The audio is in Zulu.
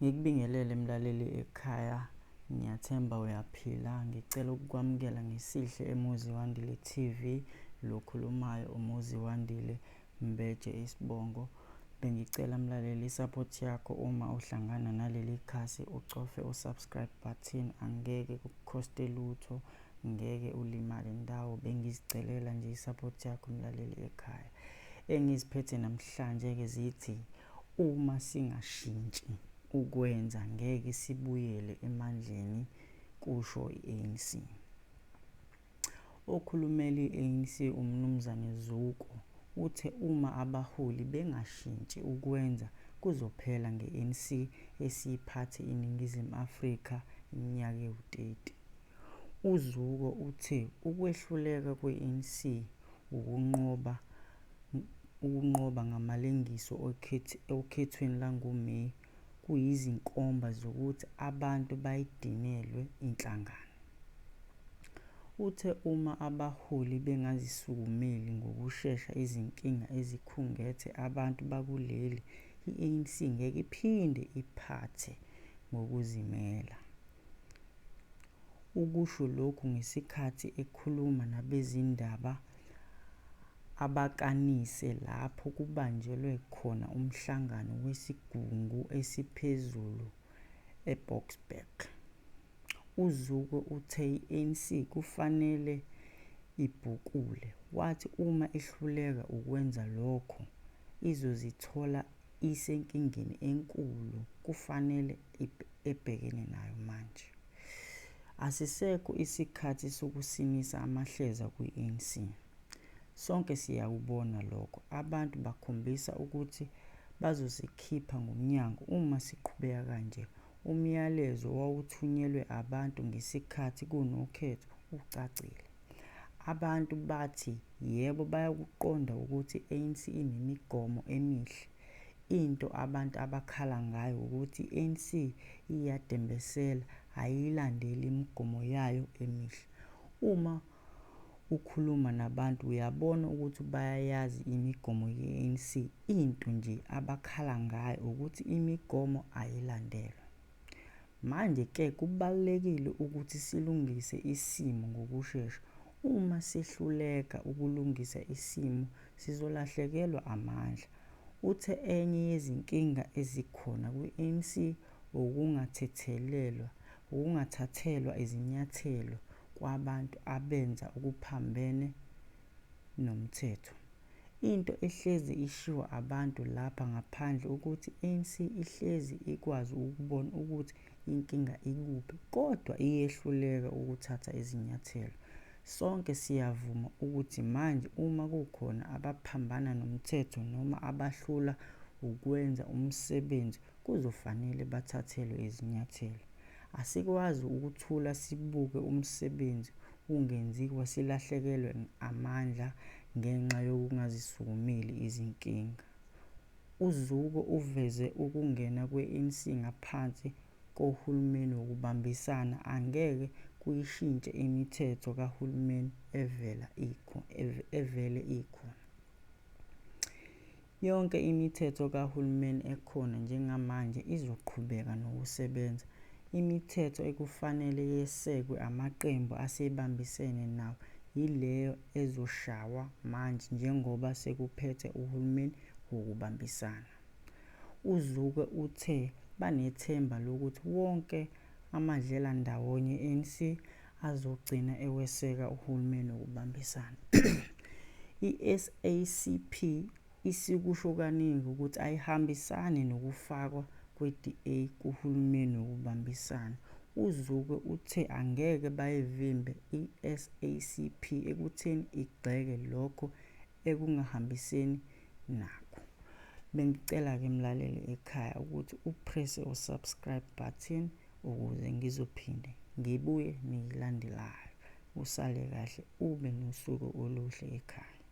Ngikubingelele mlaleli ekhaya, ngiyathemba uyaphila. Ngicela ukukwamukela ngesihle eMuzi Wandile TV, lo okhulumayo uMuzi Wandile Mbeje isibongo. Bengicela mlaleli i-support yakho uma uhlangana naleli khasi ucofe u-subscribe button, angeke kukukhoste lutho, ngeke ulimale ndawo. Bengizicelela nje i-support yakho mlaleli ekhaya. Engiziphethe namhlanje-ke zithi uma singashintshi ukwenza ngeke sibuyele emandleni, kusho i-ANC. Okhulumela i-ANC uMnumzane Zuko uthe uma abaholi bengashintshi ukwenza kuzophela nge-ANC esiyiphathe iNingizimu Afrika iminyaka ewu-30. UZuko uthe ukwehluleka kwe-ANC ukunqoba ngamalengiso okhethweni langoMeyi kuyizinkomba zokuthi abantu bayidinelwe inhlangano. Uthe uma abaholi bengazisukumeli ngokushesha izinkinga ezikhungethe abantu bakuleli i-ANC ngeke iphinde iphathe ngokuzimela. Ukusho lokhu ngesikhathi ekhuluma nabezindaba abakanise lapho kubanjelwe khona umhlangano wesigungu esiphezulu eBoksburg. UZuko uthe i-ANC kufanele ibhukule, wathi uma ihluleka ukwenza lokho izozithola isenkingeni enkulu kufanele ebhekene nayo manje. Asisekho isikhathi sokusinisa amahleza kwi-ANC. Sonke siyakubona lokho. Abantu bakhombisa ukuthi bazosikhipha ngomnyango uma siqhubeka kanje. Umyalezo owawuthunyelwe abantu ngesikhathi kunokhetho ucacile. Abantu bathi yebo bayakuqonda ukuthi i-ANC inemigomo emihle. Into abantu abakhala ngayo wukuthi i-ANC iyadembesela ayiyilandeli imigomo yayo emihle. Uma ukhuluma nabantu uyabona ukuthi bayayazi imigomo ye-ANC into nje abakhala ngayo ukuthi imigomo ayilandelwa. Manje ke kubalulekile ukuthi silungise isimo ngokushesha. Uma sehluleka ukulungisa isimo sizolahlekelwa amandla. Uthe enye yezinkinga ezikhona kwi-ANC wukungathathelwa izinyathelo kwabantu abenza okuphambene nomthetho. Into ehlezi ishiwo abantu lapha ngaphandle ukuthi i-ANC ihlezi ikwazi ukubona ukuthi inkinga ikuphi kodwa iyehluleka ukuthatha izinyathelo. Sonke siyavuma ukuthi manje uma kukhona abaphambana nomthetho noma abahlulwa wukwenza umsebenzi kuzofanele bathathelwe izinyathelo. Asikwazi ukuthula sibuke umsebenzi ungenziwa silahlekelwe amandla ngenxa yokungazisukumeli izinkinga. UZuko uveze ukungena kwe-ANC ngaphansi kohulumeni wokubambisana angeke kuyishintshe imithetho kahulumeni evele ikhona. Yonke imithetho kahulumeni ekhona njengamanje izoqhubeka nokusebenza. Imithetho ekufanele yesekwe amaqembu esibambisene nawo yileyo ezoshaywa manje njengoba sekuphethe uhulumeni wokubambisana. UZuko uthe banethemba lokuthi wonke amadlelandawonye e-ANC azogcina eweseka uhulumeni wokubambisana. I-SACP isikusho kaningi ukuthi ayihambisani nokufakwa kweDA kuhulumeni wokubambisana. UZuko uthe angeke bayivimbe iSACP ekutheni igxeke lokho engahambisani nakho. Bengicela-ke mlaleli ekhaya ukuthi upresse u-subscribe button ukuze ngizophinde ngibuye neyilandelayo. Usale kahle ube nosuku oluhle ekhaya.